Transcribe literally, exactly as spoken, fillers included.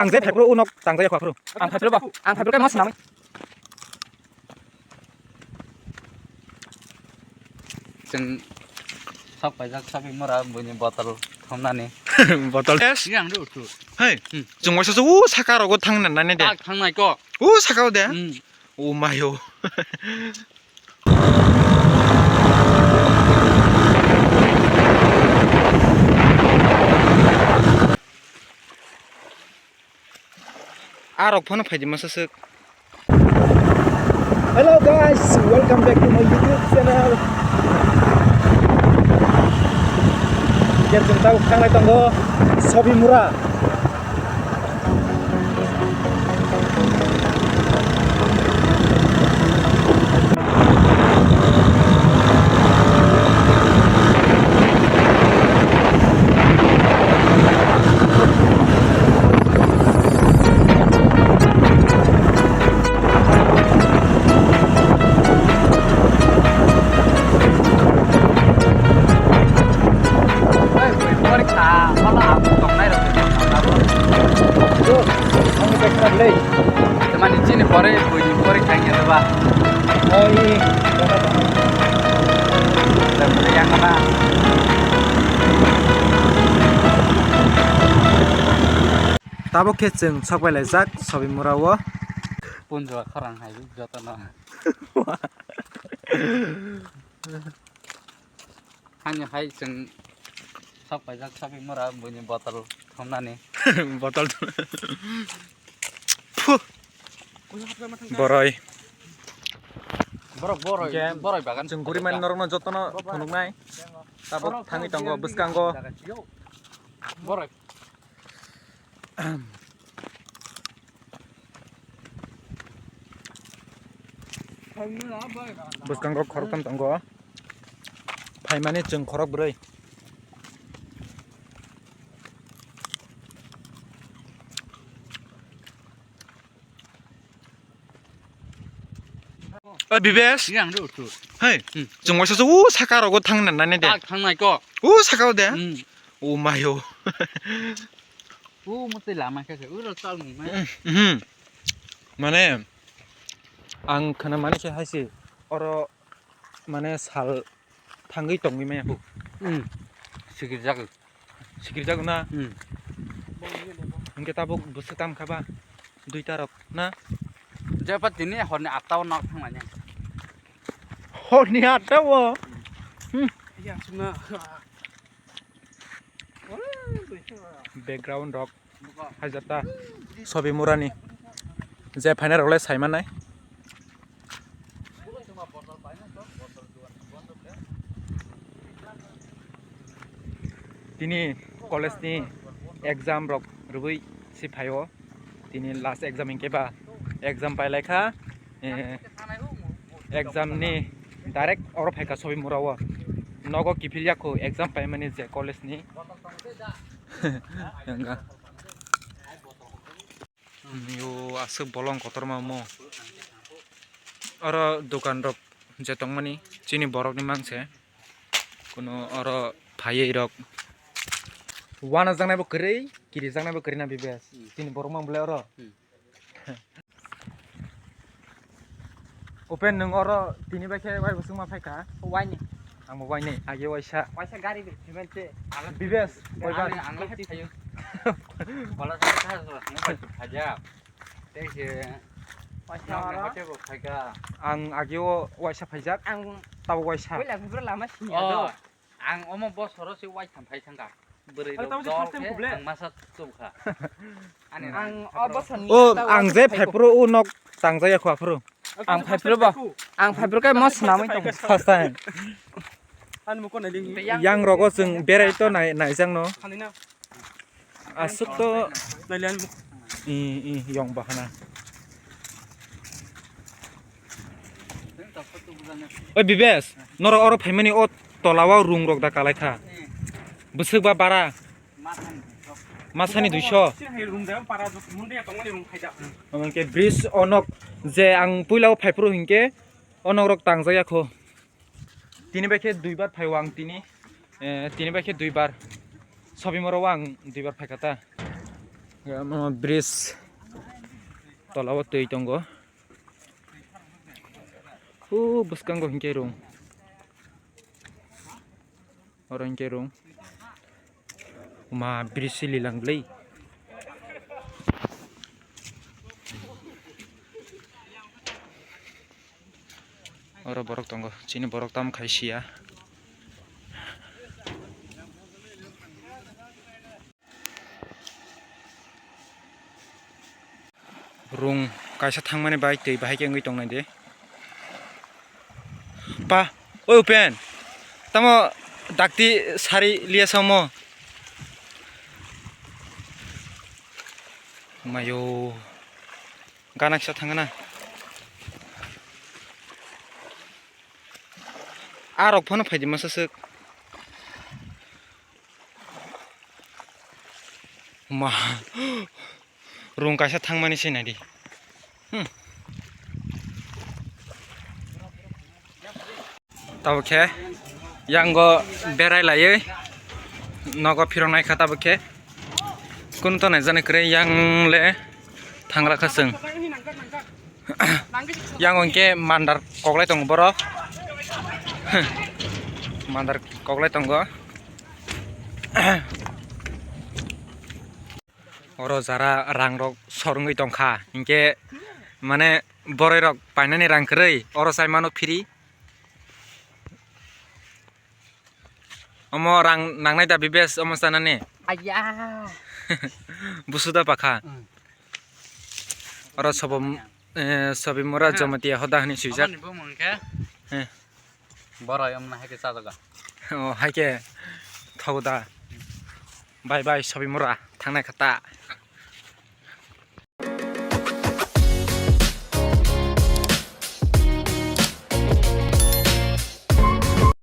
Ang je phaipro unok tangjaya kho aphuru. Ang phaipro ba, ang phaipro kai mo swnamwi. Chwng sok paijak Sabimura buini botol thumnani. Botol. Yes. Yang do tu. Hey, hmm, chwng waisa se u saka rogo thang na nani de. Tak thangnai ko. U saka o de. Hmm. O mayo. Arok phano phaidi masa swk. Hello guys, welcome back to my YouTube channel. Khe chwng tabuk thanglai tongo Sobimura. Oi, bui porikha, holo ang tongnai rok. Yo, ang bekar lei. Tamani chini pore, bui ni porikha ya ba. Oi, yang mana? Tabuk khe chwng sok bai laijak Sobimura o. Punjwa khorang hai jotono. Hani hai chwng sok paijak Sobimura buini botol thumnani. Botol thum-, phu. Boroi. Borok boroi, boroi bagan. Chwng guriman norokno jotono phunuknai. Tabuk thangwi tongo bwskango. Boroi. Bwskango khoroktham tongo. Phaimani chwng khorok bwrwi. Oi, Bibesh. Yang do tu. Hey, hmm, chwng waisa se u saka rogo thang na nani de. Tak thangnai ko. U saka o de. Hmm. O mayo. U muti lama khe se, u ro chal nung mai. Hmm, hmm. Mane, ang khana mani khe hai se, oro mane sal thangwi tongwi maya bu. Hmm. Sikirjak. Sikirjak na? Hmm. Hingke tabuk bwswk kam kha ba? Duita rok na? Jepha tini horni atta o nok thangmani. Horni atta o? Hmm. Background rok. Hajata Sobimurani je phaina rok le saimanai. Tini college ni exam rok rwui si phaio. Tini last exam hinkhe ba exam pailaikha. Eh, exam ni direct oro phaikha Sobimura o. Nogo kiphil yakho exam paimani je college ni. Hwnga. Yo aswk bolong kotorma omo. Oro dokan rok je tongmani chini borok ni mangse. Kuno oro phaiwi rok. Uanajaknai bo kwrwi, kirijaknai bo kwrwi na Bibesh. Hmm. Chini borok mang belai oro. Hmm. Open nwng oro tini bai khe wai bo chwngma phaikha. Waini. Ang bo waini, age waisa. Waisa gari bai payment se. Bibesh, koibar? Ang, ang lai phaio. Bola sa sa sa, mobile tu phaja. Tei se. Waisa oro. Ang age o waisa phaijak. Ang tabo waisa. Koila bubro lama sini. Oh. Ang omo bosoro se waitham phai thangkha. Bwrwi rok dol khe ang masa chubkha. Ani ang o bosoni. O ang je phaipro o nok tangjaya kho aphuru. Ang phaipro ba. Ang phaipro kai mo swnamwi tong. First time. Yang rogo chwng berai to nai, naijak no. Aswk to. I, i, yong bahana. Oi Bibesh, norok oro phaimani o tola o rung rok da kalai kha. Bwswk ba bara. Masani duiso. Omo ke bridge onok je ang puila o phaiphuru hinkhe onok rok tangjak ya kho. Tini bai khe duibar phaio ang tini. Eh, tini bai khe duibar. Sobimoro o ang duibar phaikha ta. Omo bridge tola o twi tongo. Hu bwskango hinkhe rung. Oro hinkhe rung. Ma bridge sili lang bwlwi. Oro borok tongo, chini borok tamo khai siya. Rung kaisa thangmani bai twi bahai khe wngwi tongnai de. Pa, oi Upen, tamo dakti sari liya samo. Mayo, gana kisa thangna. A rok phano phaidi masa swk. Ma. Rung kaisa thangmani se naidi. Hmm. Tabuk khe yango berai laiwi nogo phirok naikha tabuk khe. Kunu to naijani kwrwi yang le thangra kha chwng. Yang hwnkhe mandar koklai tongo borok. Mandar koklai tongo. Oro jara rang rok sor wngwi tongkha, hinkhe mane boroi rok painani rang kwrwi, oro chai mano free. Omo rang nangnai da bibes omo chanani? Aiya. Busu da pakha. Mm. Oro sobo, eh, Sobimura, ah, Jamatia hoda hwnwi swijak. Aboni bumung khe? Eh. Boroi omo hai khe chajaga. Oh, hai khe thogo da. Bye bye Sobimura, thangnai kha ta.